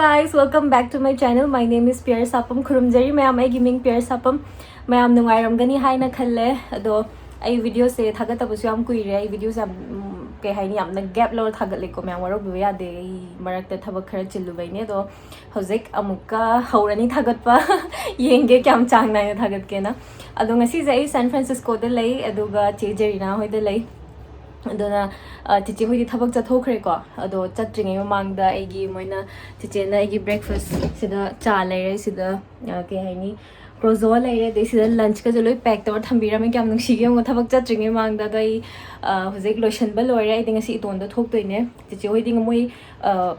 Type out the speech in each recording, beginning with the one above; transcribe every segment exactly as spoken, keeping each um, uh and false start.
Guys, welcome back to my channel. My name is Pierre Sapam. ꯈꯨꯔꯨꯝꯖꯔꯤ ꯃꯌꯥꯝ, ꯑꯩꯒꯤ ꯃꯤꯡ pair ꯁꯥꯄꯝ꯫ ꯃꯌꯥꯝ ꯅꯨꯡꯉꯥꯏꯔꯝꯒꯅꯤ ꯍꯥꯏꯅ ꯈꯜꯂꯦ꯫ ꯑꯗꯣ ꯑꯩ ꯚꯤꯗꯤꯑꯣꯁꯦ ꯊꯥꯒꯠꯇꯕꯁꯨ ꯌꯥꯝ ꯀꯨꯏꯔꯦ꯫ ꯑꯩ ꯚꯤꯗꯤꯑꯣꯁꯦ ꯌꯥꯝ, ꯎꯝ, ꯀꯩ ꯍꯥꯏꯅꯤ, ꯌꯥꯝꯅ ꯒꯦꯞ ꯂꯧꯔ ꯊꯥꯒꯠꯂꯦꯀꯣ꯫ ꯃꯌꯥꯝ ꯋꯥꯔꯧꯕꯤꯕ ꯌꯥꯗꯦ, ꯑꯩ ꯃꯔꯛꯇ ꯊꯕꯛ ꯈꯔ ꯆꯤꯜꯂꯨꯕꯩꯅꯦ꯫ ꯑꯗꯣ ꯍꯧꯖꯤꯛ ꯑꯃꯨꯛꯀ ꯍꯧꯔꯅꯤ ꯊꯥꯒꯠꯄ꯫ ꯌꯦꯡꯒꯦ ꯀꯌꯥꯝ ꯆꯥꯡ ꯅꯥꯏꯅ ꯊꯥꯒꯠꯀꯦꯅ꯫ ꯑꯗꯣ ꯉꯁꯤꯁꯦ ꯑꯩ ꯁꯥꯟ ꯐ꯭ꯔꯥꯟꯁꯤꯁꯀꯣꯗ ꯂꯩ, ꯑꯗꯨꯒ ꯆꯦ ꯖꯦꯔꯤꯅꯥ ꯍꯣꯏꯗ ꯂꯩ꯫ ꯑꯗꯨꯅ, ꯑ, ꯆꯤꯆꯦ ꯍꯣꯏꯗꯤ ꯊꯕꯛ ꯆꯠꯊꯣꯛꯈ꯭ꯔꯦꯀꯣ꯫ ꯑꯗꯣ ꯆꯠꯇ꯭ꯔꯤꯉꯩ ꯃꯃꯥꯡꯗ ꯑꯩꯒꯤ, ꯃꯣꯏꯅ, ꯆꯤꯆꯦꯅ ꯑꯩꯒꯤ ꯕ꯭ꯔꯦꯛꯐꯥꯁ ꯁꯤꯗ ꯆꯥ ꯂꯩꯔꯦ, ꯁꯤꯗ, ꯑ, ꯀꯩ ꯍꯥꯏꯅꯤ, ꯀ꯭ꯔꯣꯖꯣ ꯂꯩꯔꯦ, ꯑꯗꯩ ꯁꯤꯗ ꯂꯟꯆꯀꯁꯨ ꯂꯣꯏ ꯄꯦꯛ ꯇꯧꯔ ꯊꯝꯕꯤꯔꯝꯃꯦ꯫ ꯀꯌꯥꯝ ꯅꯨꯡꯁꯤꯒꯦ ꯌꯦꯡꯉꯣ, ꯊꯕꯛ ꯆꯠꯇ꯭ꯔꯤꯉꯩ ꯃꯃꯥꯡꯗ꯫ ꯑꯗꯣ ꯑꯩ, ꯑ, ꯍꯧꯖꯤꯛ ꯂꯣꯏꯁꯟꯕ ꯂꯣꯏꯔꯦ꯫ ꯑꯩꯗꯤ ꯉꯁꯤ ꯏꯇꯣꯟꯗ ꯊꯣꯛꯇꯣꯏꯅꯦ꯫ ꯆꯤꯆꯦ ꯍꯣꯏꯗꯤ ꯃꯣꯏ, ꯑ,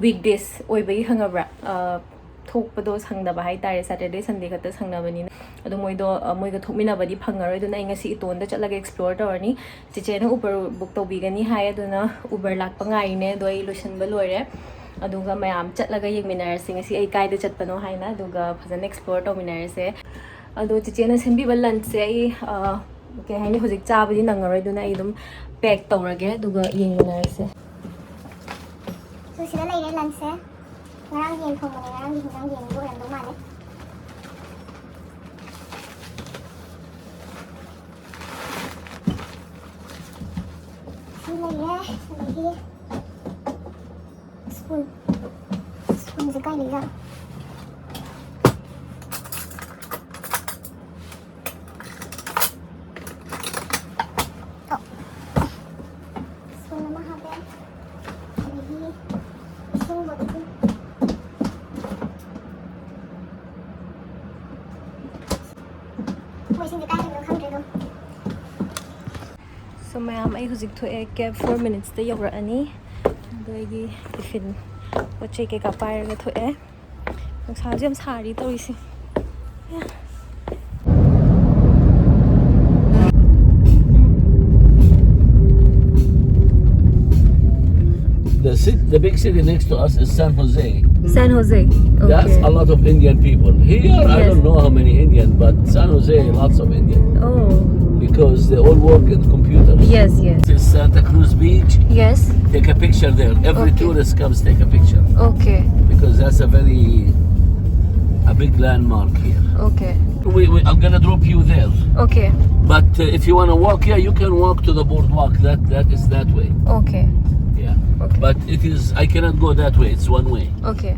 ꯋꯤꯛ ꯗꯦꯖ ꯑꯣꯏꯕꯒꯤ, ꯈꯪꯉꯕ꯭ꯔꯥ? ꯑ, ꯊꯣꯛꯄꯗꯣ ꯁꯪꯗꯕ ꯍꯥꯏꯇꯥꯔꯦ, ꯁꯦꯇꯔꯗꯦ ꯁꯟꯗꯦ ꯈꯛꯇ ꯁꯪꯅꯕꯅꯤꯅ꯫ ꯑꯗꯣ ꯃꯣꯏꯗꯣ, ꯑ, ꯃꯣꯏꯒ ꯊꯣꯛꯃꯤꯟꯅꯕꯗꯤ ꯐꯪꯉꯔꯣꯏ꯫ ꯑꯗꯨꯅ ꯑꯩ ꯉꯁꯤ ꯏꯇꯣꯟꯗ ꯆꯠꯂꯒ ꯑꯦꯛꯁꯄ꯭ꯂꯣꯔ ꯇꯧꯔꯅꯤ꯫ ꯆꯤꯆꯦꯅ ꯎꯕꯔ ꯕꯨꯛ ꯇꯧꯕꯤꯒꯅꯤ ꯍꯥꯏ, ꯑꯗꯨꯅ ꯎꯕꯔ ꯂꯥꯛꯄ ꯉꯥꯏꯔꯤꯅꯦ꯫ ꯑꯗꯣ ꯑꯩ ꯂꯣꯏꯁꯟꯕ ꯂꯣꯏꯔꯦ, ꯑꯗꯨꯒ ꯃꯌꯥꯝ ꯆꯠꯂꯒ ꯌꯦꯡꯃꯤꯟꯅꯔꯁꯤ ꯉꯁꯤ ꯑꯩ ꯀꯥꯏꯗ ꯆꯠꯄꯅꯣ ꯍꯥꯏꯅ, ꯑꯗꯨꯒ ꯐꯖꯅ ꯑꯦꯛꯁꯄ꯭ꯂꯣꯔ ꯇꯧꯃꯤꯟꯅꯔꯁꯦ꯫ ꯑꯗꯣ ꯆꯤꯆꯦꯅ ꯁꯦꯝꯕꯤꯕ ꯂꯟꯆꯁꯦ ꯑꯩ, ꯑ, ꯀꯩ ꯍꯥꯏꯅꯤ, ꯍꯧꯖꯤꯛ ꯆꯥꯕꯗꯤ ꯅꯪꯉꯔꯣꯏ, ꯑꯗꯨꯅ ꯑꯩ ꯑꯗꯨꯝ ꯄꯦꯛ ꯇꯧꯔꯒꯦ, ꯑꯗꯨꯒ ꯌꯦꯡꯃꯤꯟꯅꯔꯁꯦ꯫ ꯁꯣ, ꯁꯤꯗ ꯂꯩꯔꯦ ꯂꯟꯆꯁꯦ꯫ ꯉꯔꯥꯡ ꯌꯦꯟ ꯊꯣꯡꯕꯅꯦ, ꯉꯔꯥꯡꯒꯤ ꯍꯤꯟꯖꯥꯡ ꯌꯦꯟꯗꯣ ꯑꯣꯏꯔꯝꯗꯧ ꯃꯥꯜꯂꯦ꯫ ꯁꯤ ꯂꯩꯔꯦ, ꯑꯗꯒꯤ ꯁ꯭ꯄꯨꯟ꯫ ꯁ꯭ꯄꯨꯟꯁꯦ ꯀꯥꯏ ꯂꯩꯖꯥꯠꯅꯣ? ꯑꯣ꯫ ꯁ꯭ꯄꯨꯟ ꯑꯃ ꯍꯥꯞꯄꯦ꯫ ꯑꯗꯒꯤ ꯏꯁꯤꯡ ꯕꯣꯇꯜ꯫ ꯃꯣꯏ ꯏꯁꯤꯡꯁꯦ ꯀꯥꯏ ꯂꯩꯕꯅꯣ ꯈꯪꯗ꯭ꯔꯦ ꯑꯗꯨꯝ꯫ ꯁꯣ ꯃꯌꯥꯝ, ꯑꯩ ꯍꯧꯖꯤꯛ ꯊꯣꯛꯑꯦ, ꯀꯦꯕ ꯐꯣꯔ ꯃꯤꯅꯤꯠꯁꯇ ꯌꯧꯔꯛꯑꯅꯤ꯫ ꯑꯗꯣ ꯑꯩꯒꯤ ꯇꯤꯐꯤꯟ ꯄꯣꯠ ꯆꯩ ꯀꯩꯀꯥ ꯄꯥꯏꯔꯒ ꯊꯣꯛꯑꯦ꯫ ꯅꯨꯡꯁꯥꯁꯨ ꯌꯥꯝ ꯁꯥꯔꯤ ꯇꯧꯔꯤꯁꯦ꯫ The city, the big city next to us is San Jose. San Jose. That's Okay. A lot of Indian people. Here, I Yes. Don't know how many Indian, but San Jose, lots of Indian. Oh. Because they all work in computers. Yes, yes. This is Santa Cruz Beach. Yes. Take a picture there. Every Okay. tourist comes take a picture Okay. because that's a very a big landmark here. Okay. We, we, I'm gonna drop you there. Okay. But uh, if you wanna walk, yeah, you can walk to the boardwalk. That that is that way. Okay. Yeah. Okay. But it is. I cannot go that way. It's one way. Okay.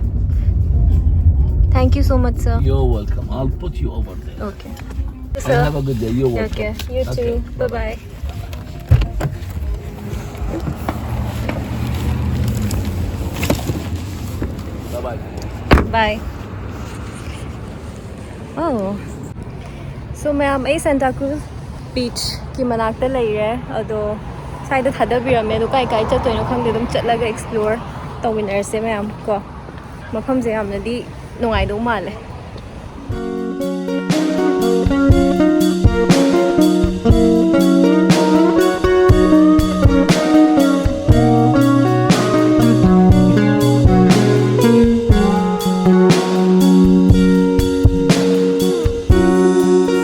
Thank you so much, sir. You're welcome. I'll put you over there. Okay. And have a good day. You're welcome. Okay. You Okay. Too. Bye bye. Bye bye. Bye. Oh. So ꯃꯌꯥꯝ, ꯑꯩ Santa Cruz Beach ꯀꯤ ꯃꯅꯥꯛꯇ ꯂꯩꯔꯦ꯫ ꯑꯗꯣ ꯁ꯭ꯋꯥꯏꯗ ꯊꯥꯗꯕꯤꯔꯝꯃꯦ꯫ ꯑꯗꯣ ꯀꯥꯏ ꯀꯥꯏ ꯆꯠꯇꯣꯏꯅꯣ ꯈꯪꯗꯦ꯫ ꯑꯗꯨꯝ ꯆꯠꯂꯒ explore ꯇꯧꯃꯤꯟꯅꯔꯁꯦ ꯃꯌꯥꯝ ꯀꯣ꯫ ꯃꯐꯝꯁꯦ ꯌꯥꯝꯅꯗꯤ ꯅꯨꯡꯉꯥꯏꯗꯧ ꯃꯥꯜꯂꯦ꯫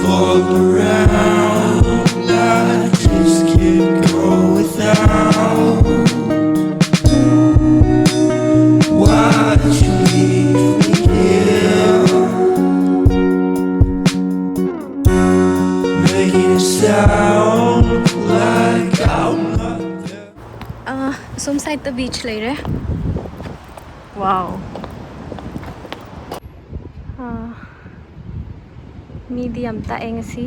Fall around, I just can't go without. Why'd you leave me here? Making it sound like I'm not there. ꯑꯥ, ꯑꯁꯣꯝ side ꯇ beach ꯂꯩꯔꯦ꯫ Wow. ꯑꯥ, ꯃꯤꯗꯤ ꯌꯥꯝ ꯇꯥꯛꯑꯦ ꯉꯁꯤ꯫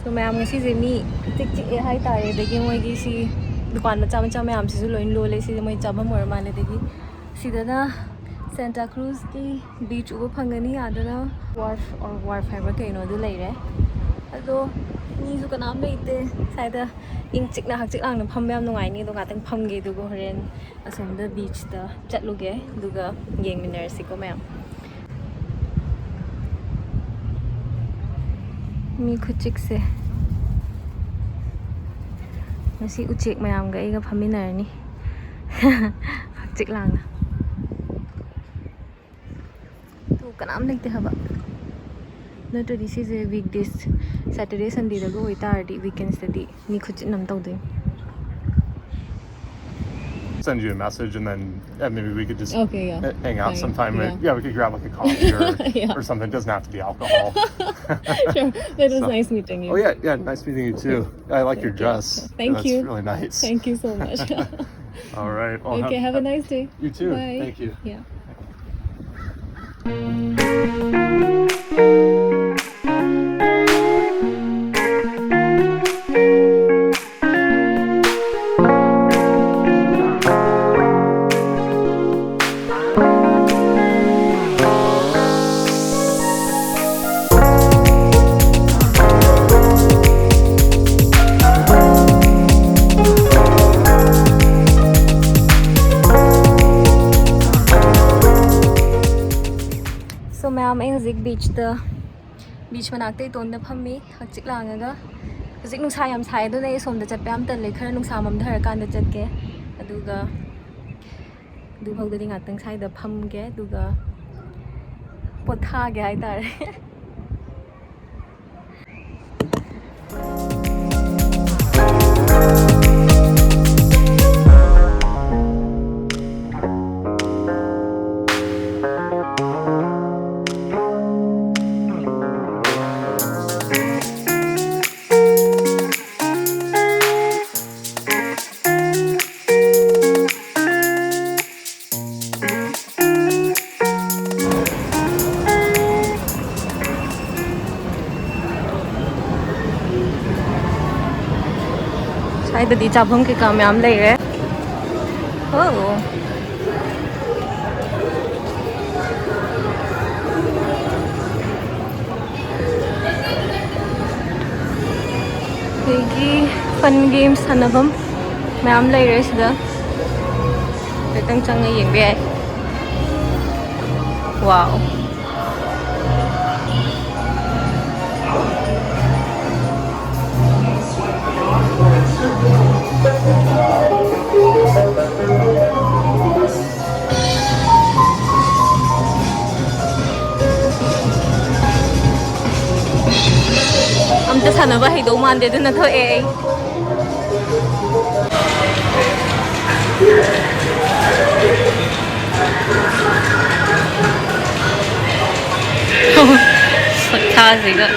So ꯃꯌꯥꯝ, ꯉꯁꯤꯁꯦ ꯃꯤ ꯏꯆꯤꯛ ꯆꯤꯛꯑꯦ ꯍꯥꯏꯇꯥꯔꯦ꯫ ꯑꯗꯒꯤ ꯃꯣꯏꯒꯤ ꯁꯤ ꯗꯨꯀꯥꯟ ꯃꯆꯥ ꯃꯆꯥ ꯃꯌꯥꯝꯁꯤꯁꯨ ꯂꯣꯏ ꯂꯣꯜꯂꯦ꯫ ꯁꯤꯁꯦ ꯃꯣꯏ ꯆꯥꯐꯝ ꯑꯣꯏꯔ ꯃꯥꯜꯂꯦ꯫ ꯑꯗꯒꯤ ꯁꯤꯗꯅ Santa Cruz ꯀꯤ beach ꯎꯕ ꯐꯪꯒꯅꯤ꯫ ꯑꯗꯨꯅ wharf or wharf ꯍꯥꯏꯕ꯭ꯔꯥ ꯀꯩꯅꯣ ꯑꯗꯨ ꯂꯩꯔꯦ꯫ ꯑꯗꯣ ꯃꯤꯁꯨ ꯀꯅꯥꯝ ꯂꯩꯇꯦ ꯁ꯭ꯋꯥꯏꯗ꯫ ꯏꯪ ꯆꯤꯛꯅ ꯍꯛꯆꯤꯛ ꯂꯥꯡꯅ ꯐꯝꯕ ꯌꯥꯝ ꯅꯨꯡꯉꯥꯏꯅꯤ꯫ ꯑꯗꯣ ꯉꯥꯛꯇꯪ ꯐꯝꯒꯦ, ꯑꯗꯨꯒ ꯍꯣꯔꯦꯟ ꯑꯁꯣꯝꯗ beach ꯇ ꯆꯠꯂꯨꯒꯦ, ꯑꯗꯨꯒ ꯌꯦꯡꯃꯤꯟꯅꯔꯁꯤꯀꯣ ꯃꯌꯥꯝ꯫ ꯃꯤ ꯈꯨꯆꯤꯛꯁꯦ꯫ ꯉꯁꯤ ꯎꯆꯦꯛ ꯃꯌꯥꯝꯒ ꯑꯩꯒ ꯐꯝꯃꯤꯟꯅꯔꯅꯤ꯫ ꯍꯧꯖꯤꯛ ꯂꯥꯡꯅ꯫ ꯇꯨ ꯀꯅꯥꯝ ꯂꯩꯇꯦ ꯍꯥꯏꯕ꯫ ꯅꯠꯇ꯭ꯔꯗꯤ ꯁꯤꯁꯦ weekdays, Saturday Sundayꯗꯒ ꯑꯣꯏꯇꯥꯔꯗꯤ, weekendꯁꯇꯗꯤ ꯃꯤ ꯈꯨꯆꯤꯟ ꯑꯃ ꯇꯧꯗꯣꯏꯅꯤ꯫ Send you a message and then, yeah, maybe we could just Okay, yeah. h- hang out Fine. sometime. Yeah. Yeah, we could grab like a coffee or, Yeah. or something. It doesn't have to be alcohol. Sure. But it was nice meeting you. Oh yeah, yeah. Nice meeting you too. I like your dress. Thank That's you. Really nice. Thank you so much. All right. Well, Okay, have a nice day. You too. Bye. Thank you. Yeah. So ꯃꯌꯥꯝ, ꯑꯩ ꯍꯧꯖꯤꯛ beachꯇ, beach ꯃꯅꯥꯛꯇ ꯏꯇꯣꯝꯗ ꯐꯝꯃꯤ, ꯍꯛꯆꯤꯛ ꯂꯥꯡꯉꯒ꯫ ꯍꯧꯖꯤꯛ ꯅꯨꯡꯁꯥ ꯌꯥꯝ ꯁꯥꯏ, ꯑꯗꯨꯅ ꯑꯩ ꯁꯣꯝꯗ ꯆꯠꯄ ꯌꯥꯝ ꯇꯜꯂꯦ꯫ ꯈꯔ ꯅꯨꯡꯁꯥ ꯃꯝꯊꯔꯀꯥꯟꯗ ꯆꯠꯀꯦ꯫ ꯑꯗꯨꯒ ꯑꯗꯨꯐꯥꯎꯗꯗꯤ ꯉꯥꯛꯇꯪ ꯁ꯭ꯋꯥꯏꯗ ꯐꯝꯒꯦ, ꯑꯗꯨꯒ ꯄꯣꯊꯥꯒꯦ ꯍꯥꯏꯇꯥꯔꯦ꯫ ꯁ꯭ꯋꯥꯏꯗꯗꯤ ꯆꯥꯐꯝ ꯀꯩꯀꯥ ꯃꯌꯥꯝ ꯂꯩꯔꯦ꯫ Oh. ꯑꯩꯈꯣꯏꯒꯤ fun games ꯁꯥꯟꯅꯐꯝ ꯃꯌꯥꯝ ꯂꯩꯔꯦ ꯁꯤꯗ꯫ ꯈꯤꯇꯪ ꯆꯪꯉ ꯌꯦꯡꯕ ꯌꯥꯏ꯫ Wow. ꯑꯝꯇ ꯁꯥꯟꯅꯕ ꯍꯩꯗꯧ ꯃꯥꯟꯗꯦ, ꯑꯗꯨꯅ ꯊꯣꯛꯑꯦ ꯑꯩ꯫ ꯁꯛꯊꯥꯁꯤꯒ꯫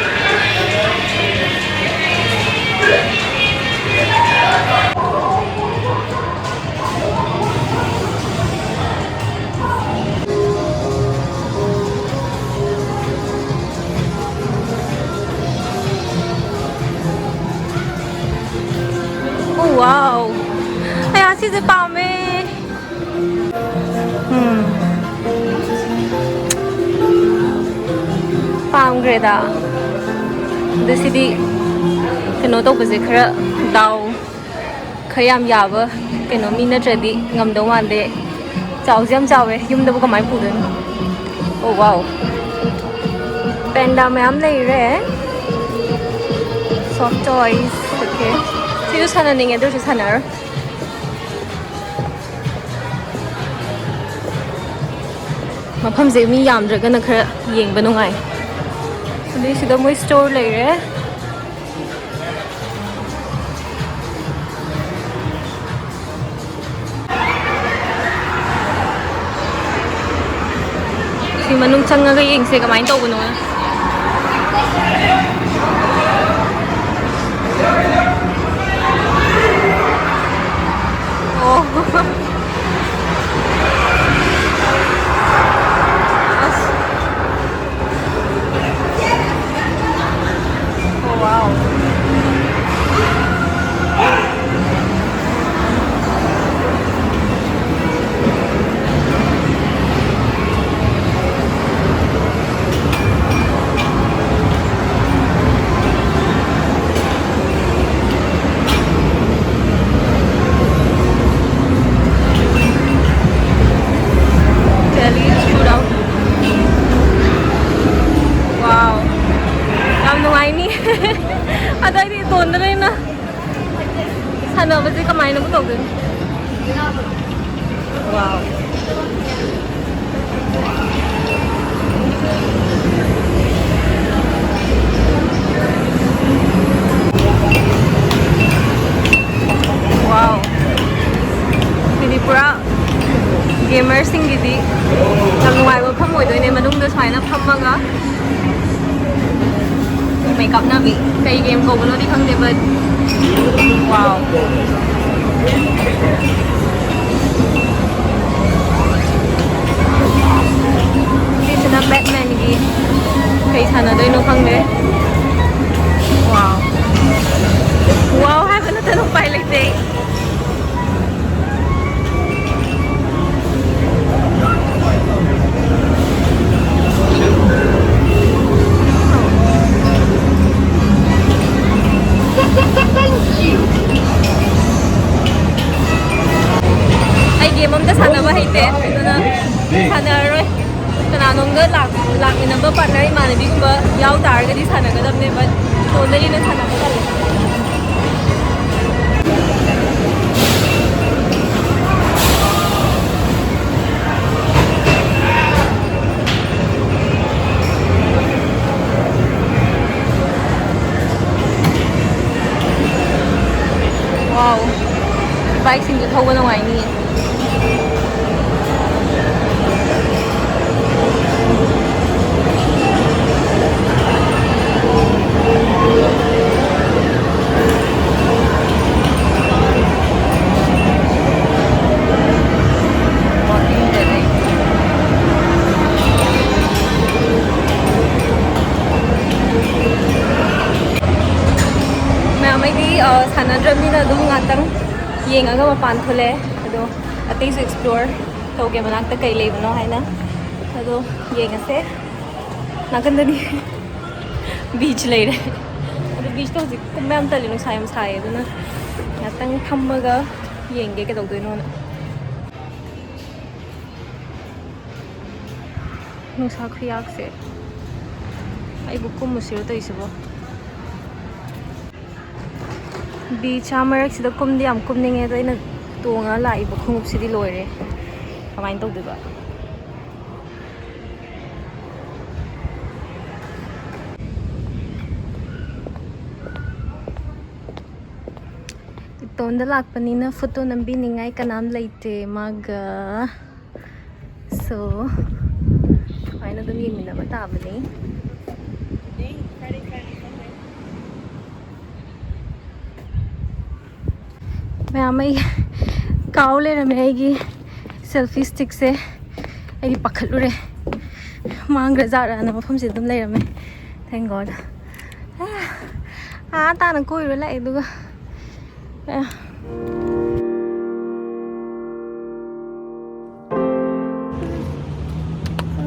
Oh, wow. ꯑꯩ ꯑꯁꯤꯁꯦ ꯄꯥꯝꯃꯦ꯫ ꯎꯝ꯫ ꯄꯥꯝꯈ꯭ꯔꯦꯗ꯫ ꯑꯗꯣ ꯁꯤꯗꯤ ꯀꯩꯅꯣ ꯇꯧꯕꯁꯦ ꯈꯔ ꯗꯥꯎ ꯈꯔ ꯌꯥꯝ ꯌꯥꯕ ꯀꯩꯅꯣ ꯃꯤ ꯅꯠꯇ꯭ꯔꯗꯤ ꯉꯝꯗꯧ ꯃꯥꯟꯗꯦ꯫ ꯆꯥꯎꯁꯨ ꯌꯥꯝ ꯆꯥꯎꯋꯦ, ꯌꯨꯝꯗꯕꯨ ꯀꯃꯥꯏꯅ ꯄꯨꯗꯣꯏꯅꯣ? Oh, wow. ꯄꯦꯟꯗꯥ ꯃꯌꯥꯝ ꯂꯩꯔꯦ꯫ Soft toys. Okay. ꯁꯤꯁꯨ ꯁꯥꯟꯅꯅꯤꯡꯉꯦ, ꯑꯗꯨ ꯑꯣꯏꯔꯁꯨ ꯁꯥꯟꯅꯔꯣꯏ꯫ ꯃꯐꯝꯁꯦ ꯃꯤ ꯌꯥꯝꯗ꯭ꯔꯒꯅ ꯈꯔ ꯌꯦꯡꯕ ꯅꯨꯡꯉꯥꯏ꯫ ꯑꯗꯩ ꯁꯤꯗ ꯃꯣꯏ store ꯂꯩꯔꯦ꯫ ꯁꯤ ꯃꯅꯨꯡ ꯆꯪꯉꯒ ꯌꯦꯡꯁꯦ ꯀꯃꯥꯏꯅ ꯇꯧꯕꯅꯣ꯫ ꯑꯣ꯫ ꯑꯁ꯫ Oh, wow. Delhi shootout. Wow. ꯌꯥꯝ ꯅꯨꯡꯉꯥꯏꯅꯤ꯫ ꯑꯗꯣ ꯑꯩꯗꯤ ꯏꯇꯣꯟꯗ ꯂꯩꯅ ꯁꯥꯟꯅꯕꯁꯦ ꯀꯃꯥꯏꯅꯕꯨ ꯇꯧꯗꯣꯏꯅꯣ? Wow. ꯀꯥꯞꯅꯕꯤ꯫ ꯀꯩ ꯒꯦꯝ ꯀꯧꯕꯅꯣꯗꯤ ꯈꯪꯗꯦ, but wow꯫ ꯁꯤꯁꯤꯅ ꯕꯦꯠꯃꯦꯟꯒꯤ꯫ ꯀꯩ ꯁꯥꯟꯅꯗꯣꯏꯅꯣ ꯈꯪꯗꯦ꯫ Wow꯫ Wow ꯍꯥꯏꯕ ꯅꯠꯇꯅ ꯎꯄꯥꯏ ꯂꯩꯇꯦ꯫ ꯑꯩ ꯒꯦꯝ ꯑꯝꯇ ꯁꯥꯟꯅꯕ ꯍꯩꯇꯦ, ꯑꯗꯨꯅ ꯁꯥꯟꯅꯔꯔꯣꯏ꯫ ꯀꯅꯥꯅꯣꯝꯒ ꯂꯥꯛ-, ꯂꯥꯛꯃꯤꯟꯅꯕ ꯄꯥꯔꯠꯅꯔ ꯏꯃꯥꯟꯅꯕꯤꯒꯨꯝꯕ ꯌꯥꯎ ꯇꯥꯔꯒꯗꯤ ꯁꯥꯟꯅꯒꯗꯕꯅꯦ, but ꯏꯇꯣꯝꯗꯅꯤꯅ ꯁꯥꯟꯅꯕ ꯇꯜꯂꯦ꯫ Wow, bike ꯁꯤꯡꯁꯦ ꯊꯧꯕ ꯅꯨꯡꯉꯥꯏꯅꯤꯌꯦ꯫ ꯃꯌꯥꯝ ꯑꯩꯗꯤ, ꯑ, ꯁꯥꯟꯅꯗ꯭ꯔꯕꯅꯤꯅ ꯑꯗꯨꯝ ꯉꯥꯛꯇꯪ ꯌꯦꯡꯉꯒ ꯃꯄꯥꯟ ꯊꯣꯛꯂꯛꯑꯦ꯫ ꯑꯗꯣ ꯑꯇꯩꯁꯨ explore ꯇꯧꯒꯦ, ꯃꯅꯥꯛꯇ ꯀꯩ ꯂꯩꯕꯅꯣ ꯍꯥꯏꯅ꯫ ꯑꯗꯣ ꯌꯦꯡꯉꯁꯦ꯫ ꯅꯥꯀꯟꯗꯗꯤ beach ꯂꯩꯔꯦ꯫ ꯑꯗꯣ beachꯇ ꯍꯧꯖꯤꯛ ꯀꯨꯝꯕ ꯌꯥꯝ ꯇꯜꯂꯤ, ꯅꯨꯡꯁꯥ ꯌꯥꯝ ꯁꯥꯏꯌꯦ꯫ ꯑꯗꯨꯅ ꯉꯥꯛꯇꯪ ꯐꯝꯃꯒ ꯌꯦꯡꯒꯦ ꯀꯩꯗꯧꯗꯣꯏꯅꯣꯅ꯫ ꯅꯨꯡꯁꯥ ꯈꯨꯌꯥꯛꯁꯦ꯫ ꯑꯩꯕꯨ ꯀꯨꯝꯃꯨꯁꯤꯔꯣ ꯇꯧꯔꯤꯁꯤꯕꯣ? Beach ꯑꯥ ꯃꯔꯛꯁꯤꯗ ꯀꯨꯝꯗꯤ ꯌꯥꯝ ꯀꯨꯝꯅꯤꯡꯉꯦ, ꯑꯗꯣ ꯑꯩꯅ ꯇꯣꯡꯉ ꯂꯥꯛꯏꯕ ꯈꯣꯡꯎꯞꯁꯤꯗꯤ ꯂꯣꯏꯔꯦ꯫ ꯀꯃꯥꯏꯅ ꯇꯧꯗꯣꯏꯕ? ꯏꯇꯣꯝꯗ ꯂꯥꯛꯄꯅꯤꯅ photo ꯅꯝꯕꯤꯅꯤꯡꯉꯥꯏ ꯀꯅꯥꯝ ꯂꯩꯇꯦ ꯃꯥꯒ꯫ So, ꯁꯨꯃꯥꯏꯅ ꯑꯗꯨꯝ ꯌꯦꯡꯃꯤꯟꯅꯕ ꯇꯥꯕꯅꯤ꯫ ꯃꯌꯥꯝ, ꯑꯩ ꯀꯥꯎ ꯂꯩꯔꯝꯃꯦ ꯑꯩꯒꯤ ꯁꯦꯜꯐꯤ ꯁ꯭ꯇꯤꯛꯁꯦ꯫ ꯑꯩꯗꯤ ꯄꯥꯈꯠꯂꯨꯔꯦ, ꯃꯥꯡꯈ꯭ꯔꯖꯥꯠꯂꯅ꯫ ꯃꯐꯝꯁꯤꯗ ꯑꯗꯨꯝ ꯂꯩꯔꯝꯃꯦ꯫ Thank God. ꯑꯥ ꯇꯥꯅ ꯀꯣꯏꯔꯨꯔ ꯂꯥꯛꯑꯦ ꯑꯗꯨꯒ꯫ ꯑꯥ꯫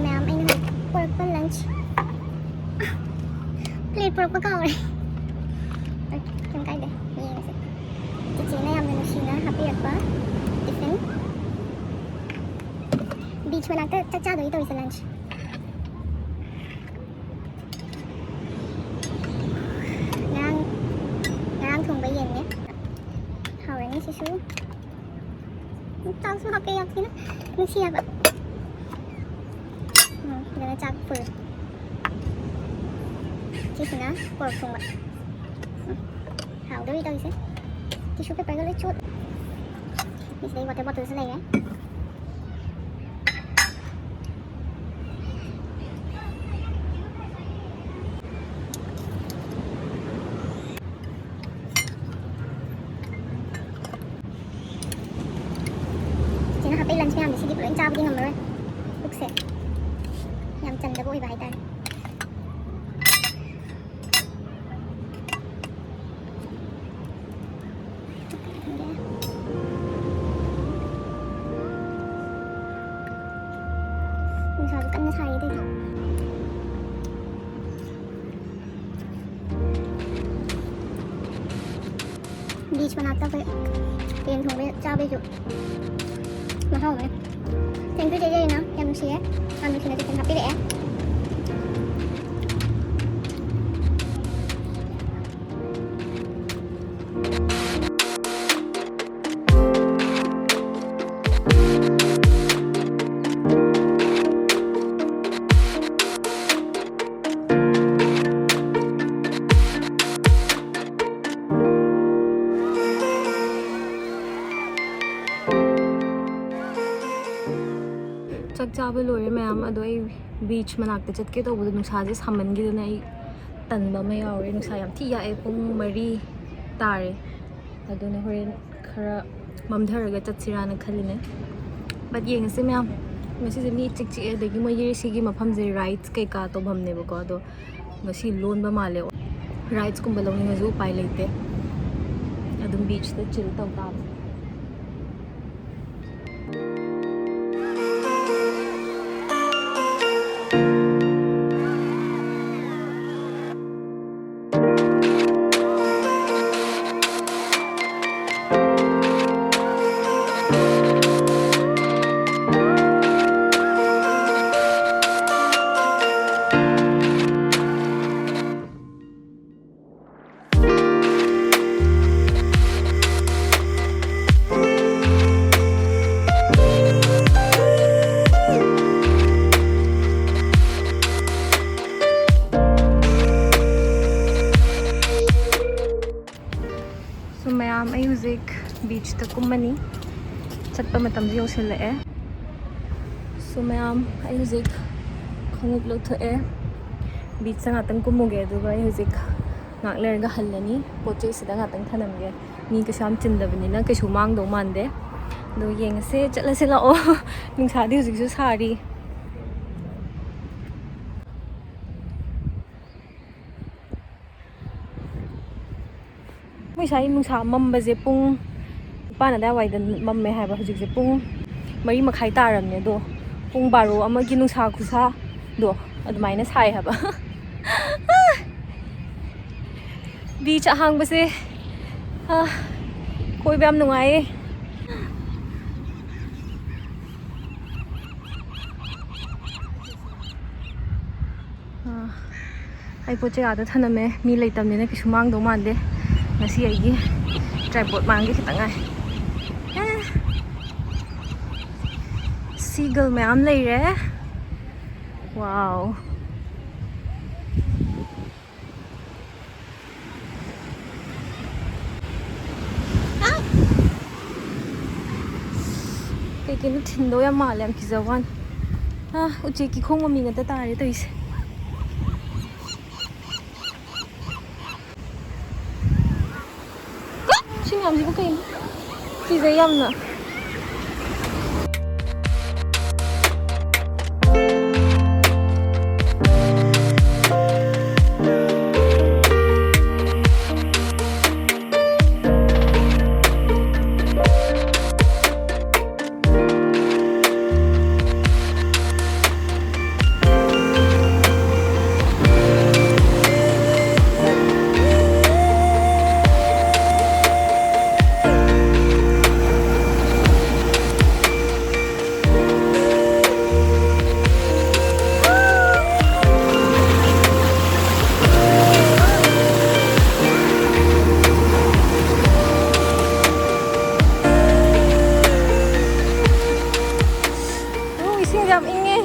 ꯃꯌꯥꯝ ꯑꯩꯅ ꯍꯧꯖꯤꯛ ꯄꯨꯔꯛꯄ ꯂꯟꯆ꯫ ꯄ꯭ꯂꯦꯠ ꯄꯨꯔꯛꯄ ꯀꯥꯎꯔꯦ꯫ ꯑꯣꯀꯦ, ꯀꯩꯝ ꯀꯥꯏꯗꯦ, ꯌꯦꯡꯉꯁꯦ꯫ ꯆꯤꯆꯦꯅ ꯌꯥꯝꯅ ꯅꯨꯡꯁꯤꯅ ꯍꯥꯞꯄꯤꯔꯛꯄ ꯇꯤꯐꯤꯟ꯫ ꯕꯤꯆ ꯃꯅꯥꯛꯇ ꯆꯥꯛ ꯆꯥꯗꯣꯏ ꯇꯧꯔꯤꯁꯦ, ꯂꯟꯆ꯫ ꯉꯔꯥꯡ, ꯉꯔꯥꯡ ꯊꯣꯡꯕ ꯌꯦꯟꯅꯦ꯫ ꯍꯥꯎꯔꯅꯤ ꯁꯤꯁꯨ꯫ ꯆꯥꯛꯁꯨ ꯍꯥꯞꯄꯦ, ꯌꯥꯝ ꯊꯤꯅ ꯅꯨꯡꯁꯤ ꯍꯥꯏꯕ꯫ ꯎꯝ, ꯑꯗꯨꯅ ꯆꯥꯛ ꯐꯨꯜ꯫ ꯁꯤꯁꯤꯅ ꯄꯣꯔꯛ ꯊꯣꯡꯕ꯫ ꯎꯝ, ꯍꯥꯎꯗꯧꯔꯤ ꯇꯧꯔꯤꯁꯦ꯫ ꯇꯤꯁꯨ ꯄꯦꯄꯔꯒ ꯂꯣꯏ ꯆꯣꯠ꯫ ꯁꯤꯗꯩ ꯋꯥꯇꯔ ꯕꯣꯇꯜꯁꯨ ꯂꯩꯔꯦ꯫ ꯆꯤꯆꯦꯅ ꯍꯥꯞꯄꯛꯏ ꯂꯟꯁ ꯃꯌꯥꯝꯁꯦ ꯁꯤꯗꯤ ꯂꯣꯏ ꯆꯥꯕꯗꯤ ꯉꯝꯃꯔꯣꯏ꯫ ꯄꯨꯛꯁꯦ ꯌꯥꯝ ꯆꯟꯗꯕ ꯑꯣꯏꯕ ꯍꯥꯏꯇꯥꯔꯦ꯫ ꯅꯨꯡꯁꯥꯁꯨ ꯀꯟꯅ ꯁꯥꯏꯌꯦ ꯑꯗꯨꯒꯤ꯫ ꯕꯤꯆ ꯃꯅꯥꯛꯇ ꯑꯩꯈꯣꯏ ꯌꯦꯟ ꯊꯣꯡꯕ ꯆꯥꯕꯩꯁꯨ ꯃꯍꯥꯎ ꯑꯃꯅꯦ꯫ Thank you ꯆꯦ ꯖꯦꯔꯤꯅ, ꯌꯥꯝ ꯅꯨꯡꯁꯤꯌꯦ, ꯌꯥꯝ ꯅꯨꯡꯁꯤꯅ ꯇꯤꯐꯤꯟ ꯍꯥꯞꯄꯤꯔꯛꯑꯦ꯫ ꯆꯥꯛ ꯆꯥꯕ ꯂꯣꯏꯔꯦ ꯃꯌꯥꯝ, ꯑꯗꯣ ꯑꯩ ꯕꯤꯆ ꯃꯅꯥꯛꯇ ꯆꯠꯀꯦ ꯇꯧꯕꯗꯣ ꯅꯨꯡꯁꯥꯁꯦ ꯁꯥꯃꯟꯈꯤꯗꯅ ꯑꯩ ꯇꯟꯕ ꯑꯃ ꯌꯥꯎꯔꯦ꯫ ꯅꯨꯡꯁꯥ ꯌꯥꯝ ꯊꯤ ꯌꯥꯛꯑꯦ, ꯄꯨꯡ ꯃꯔꯤ ꯇꯥꯔꯦ꯫ ꯑꯗꯨꯅ ꯍꯣꯔꯦꯟ ꯈꯔ ꯃꯝꯊꯔꯒ ꯆꯠꯁꯤꯔꯥꯅ ꯈꯜꯂꯤꯅꯦ꯫ But ꯌꯦꯡꯉꯁꯤ ꯃꯌꯥꯝ꯫ ꯉꯁꯤꯁꯦ ꯃꯤ ꯏꯆꯤꯛ ꯆꯤꯛꯑꯦ, ꯑꯗꯒꯤ ꯃꯣꯏꯒꯤ ꯁꯤꯒꯤ ꯃꯐꯝꯁꯦ rides ꯀꯩꯀꯥ ꯇꯧꯐꯝꯅꯦꯕꯀꯣ, ꯑꯗꯣ ꯉꯁꯤ ꯂꯣꯟꯕ ꯃꯥꯜꯂꯦ꯫ Ridesꯀꯨꯝꯕ ꯂꯧꯅꯤꯡꯉꯁꯨ ꯎꯄꯥꯏ ꯂꯩꯇꯦ, ꯑꯗꯨꯝ beachꯇ chill ꯇꯧ ꯇꯥꯕꯅꯦ꯫ So ꯃꯌꯥꯝ, ꯑꯩ ꯍꯧꯖꯤꯛ beachꯇ ꯀꯨꯝꯃꯅꯤ꯫ ꯆꯠꯄ ꯃꯇꯝꯁꯨ ꯌꯧꯁꯤꯜꯂꯛꯑꯦ꯫ So ꯃꯌꯥꯝ, ꯑꯩ ꯍꯧꯖꯤꯛ ꯈꯣꯡꯎꯞ ꯂꯧꯊꯣꯛꯑꯦ꯫ Beachꯇ ꯉꯥꯛꯇꯪ ꯀꯨꯝꯃꯨꯒꯦ, ꯑꯗꯨꯒ ꯑꯩ ꯍꯧꯖꯤꯛ ꯉꯥꯛ ꯂꯩꯔꯒ ꯍꯜꯂꯅꯤ꯫ ꯄꯣꯠ ꯆꯩ ꯁꯤꯗ ꯉꯥꯛꯇꯪ ꯊꯅꯝꯒꯦ꯫ ꯃꯤ ꯀꯩꯁꯨ ꯌꯥꯝ ꯆꯤꯟꯗꯕꯅꯤꯅ ꯀꯩꯁꯨ ꯃꯥꯡꯗꯧ ꯃꯥꯟꯗꯦ꯫ ꯑꯗꯣ ꯌꯦꯡꯉꯁꯦ, ꯆꯠꯂꯁꯦ ꯂꯥꯛꯑꯣ꯫ ꯅꯨꯡꯁꯥꯗꯤ ꯍꯧꯖꯤꯛꯁꯨ ꯁꯥꯔꯤ꯫ ꯃꯣꯏ ꯁ꯭ꯋꯥꯏ ꯅꯨꯡꯁꯥ ꯃꯝꯕꯁꯦ ꯄꯨꯡ ꯅꯤꯄꯥꯟ ꯑꯗꯥꯏꯋꯥꯏꯗ ꯃꯝꯃꯦ ꯍꯥꯏꯕ꯫ ꯍꯧꯖꯤꯛꯁꯦ ꯄꯨꯡ ꯃꯔꯤ ꯃꯈꯥꯏ ꯇꯥꯔꯕꯅꯦ, ꯑꯗꯣ ꯄꯨꯡ ꯕꯥꯔꯣ ꯑꯃꯒꯤ ꯅꯨꯡꯁꯥ ꯈꯨꯁꯥꯗꯣ ꯑꯗꯨꯃꯥꯏꯅ ꯁꯥꯏ ꯍꯥꯏꯕ꯫ Beach ꯑꯍꯥꯡꯕꯁꯦ, ꯑꯥ, ꯀꯣꯏꯕ ꯌꯥꯝ ꯅꯨꯡꯉꯥꯏꯌꯦ꯫ ꯑꯥ, ꯑꯩ ꯄꯣꯠ ꯆꯩ ꯑꯥꯗ ꯊꯅꯝꯃꯦ꯫ ꯃꯤ ꯂꯩꯇꯕꯅꯤꯅ ꯀꯩꯁꯨ ꯃꯥꯡꯗꯧ ꯃꯥꯟꯗꯦ꯫ ꯉꯁꯤ ꯑꯩꯒꯤ tripod ꯃꯥꯡꯒꯦ ꯈꯤꯇꯪ ꯉꯥꯏ꯫ ꯑꯦ, seagull ꯃꯌꯥꯝ ꯂꯩꯔꯦ꯫ Wow꯫ ꯀꯩ ꯀꯩꯅꯣ ꯊꯤꯟꯗꯧ ꯌꯥꯝ ꯃꯥꯜꯂꯦ, ꯌꯥꯝ ꯀꯤꯖꯕ ꯋꯥꯅꯤ꯫ ꯑꯥ, ꯎꯆꯦꯛꯀꯤ ꯈꯣꯡ ꯃꯃꯤ ꯉꯥꯛꯇ ꯇꯥꯔꯦ ꯇꯧꯔꯤꯁꯦ꯫ ꯁꯤ ꯃꯌꯥꯝꯁꯤꯕꯨ ꯀꯩꯅꯣ? ꯀꯤꯖꯩ ꯌꯥꯝꯅ꯫ ꯑꯣ, ꯏꯁꯤꯡꯁꯦ ꯌꯥꯝ ꯏꯪꯉꯦ꯫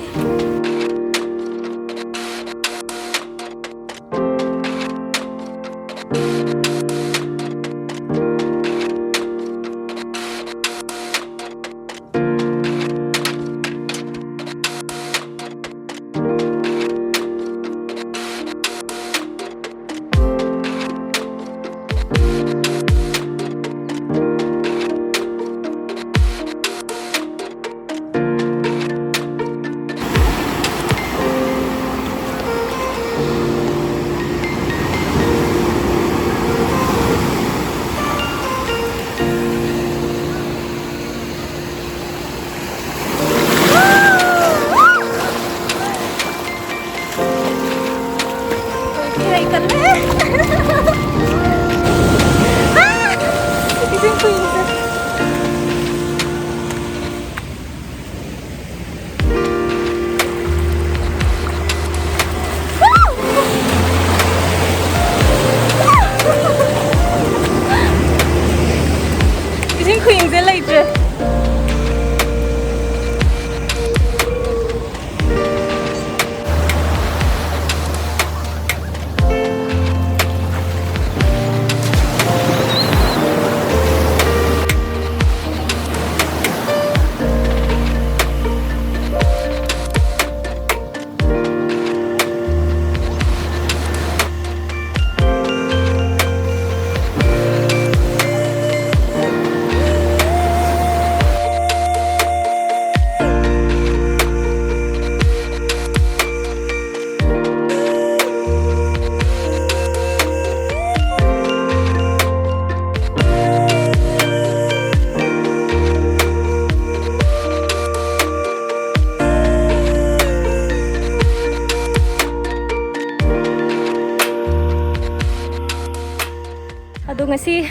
ꯑꯗꯣ ꯉꯁꯤ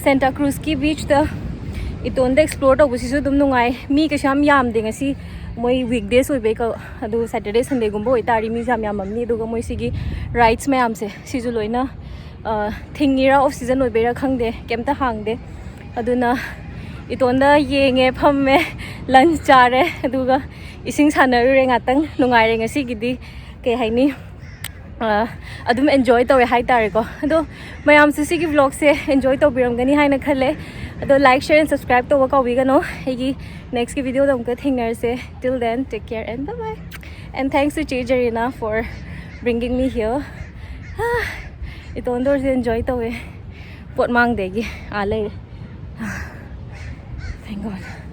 ꯁꯦꯟꯇꯥ ꯀ꯭ꯔꯨꯖꯀꯤ ꯕꯤꯆꯇ ꯏꯇꯣꯟꯗ ꯑꯦꯛꯁꯄ꯭ꯂꯣꯔ ꯇꯧꯕꯁꯤꯁꯨ ꯑꯗꯨꯝ ꯅꯨꯡꯉꯥꯏ꯫ ꯃꯤ ꯀꯩꯁꯨ ꯌꯥꯝ ꯌꯥꯝꯗꯦ ꯉꯁꯤ, ꯃꯣꯏ ꯋꯤꯛ ꯗꯦꯁ ꯑꯣꯏꯕꯩꯀꯣ꯫ ꯑꯗꯨ ꯁꯦꯇꯔꯗꯦ ꯁꯟꯗꯦꯒꯨꯝꯕ ꯑꯣꯏꯇꯥꯔꯗꯤ ꯃꯤꯁꯦ ꯌꯥꯝ ꯌꯥꯝꯃꯝꯅꯤ꯫ ꯑꯗꯨꯒ ꯃꯣꯏ ꯁꯤꯒꯤ ꯔꯥꯏꯗꯁ ꯃꯌꯥꯝꯁꯦ ꯁꯤꯁꯨ ꯂꯣꯏꯅ ꯊꯤꯡꯉꯤꯔꯥ ꯑꯣꯐ ꯁꯤꯖꯟ ꯑꯣꯏꯕꯩꯔꯥ ꯈꯪꯗꯦ, ꯀꯩꯝꯇ ꯍꯥꯡꯗꯦ꯫ ꯑꯗꯨꯅ ꯏꯇꯣꯟꯗ ꯌꯦꯡꯉꯦ, ꯐꯝꯃꯦ, ꯂꯟꯁ ꯆꯥꯔꯦ, ꯑꯗꯨꯒ ꯏꯁꯤꯡ ꯁꯥꯟꯅꯔꯨꯔꯦ ꯉꯥꯛꯇꯪ꯫ ꯅꯨꯡꯉꯥꯏꯔꯦ ꯉꯁꯤꯒꯤꯗꯤ, ꯀꯩ ꯍꯥꯏꯅꯤ, ꯑꯗꯨꯝ ꯑꯦꯟꯖꯣꯏ ꯇꯧꯋꯦ ꯍꯥꯏꯇꯥꯔꯦꯀꯣ꯫ ꯑꯗꯣ ꯃꯌꯥꯝꯁꯨ ꯁꯤꯒꯤ ꯕ꯭ꯂꯣꯒꯁꯦ ꯑꯦꯟꯖꯣꯏ ꯇꯧꯕꯤꯔꯝꯒꯅꯤ ꯍꯥꯏꯅ ꯈꯜꯂꯦ꯫ ꯑꯗꯣ ꯂꯥꯏꯛ, ꯁꯤꯌꯔ, ꯑꯦꯟ ꯁꯕꯁꯀ꯭ꯔꯥꯏꯕ ꯇꯧꯕ ꯀꯥꯎꯕꯤꯒꯅꯣ꯫ ꯑꯩꯒꯤ ꯅꯦꯛꯁꯀꯤ ꯚꯤꯗꯤꯑꯣꯗ ꯑꯃꯨꯛꯀ ꯊꯦꯡꯅꯔꯁꯦ꯫ Till then, take care and bye bye. And thanks to Che Jarina for bringing me here. ꯏꯇꯣꯟꯗ ꯑꯣꯏꯔꯁꯨ ꯑꯦꯟꯖꯣꯏ ꯇꯧꯋꯦ꯫ ꯄꯣꯠ ꯃꯥꯡꯗꯦꯒꯤ ꯑꯥ ꯂꯩꯔꯦ꯫ Thank God.